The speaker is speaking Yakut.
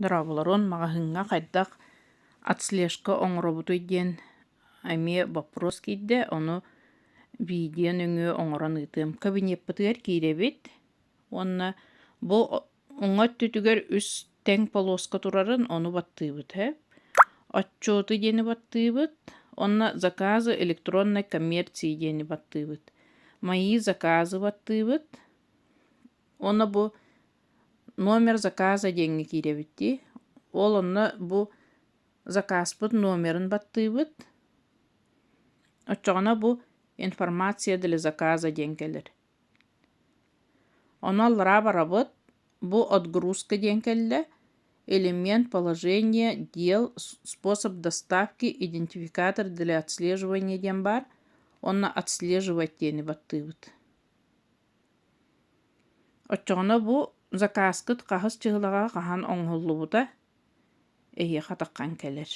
Дорооболорун, маҕаһыыҥҥа хайдах отслежка оҥоробутуй диэн эмиэ боппуруос киирдэ, ону видео нөҥүө оҥорон ыытыам. Кабинеппытыгар киирэбит уонна бу уҥа өттүтүгэр үс тэҥ полоска турарын ону баттыыбыт ээ. Отчуоту диэни баттыыбыт уонна заказы электронной коммерции диэни баттыыбыт. Мои заказы баттыыбыт уонна бу Номер заказа диэҥҥэ киирэбит дии. Ол онно бу заказпыт номерын баттыыбыт. Оччоҕуна бу информация для заказа диэн кэлэр. Ону аллараа барабыт. Бу отгрузка диэн кэллэ. Элемент положения дел способ доставки идентификатор для отслеживания диэн баар. Онно отслеживать диэни баттыыбыт. Оччоҕуна бу заказкыт хаһыс чыһылаҕа хаһан оҥоһуллубута эһиэхэ таххан кэлэр.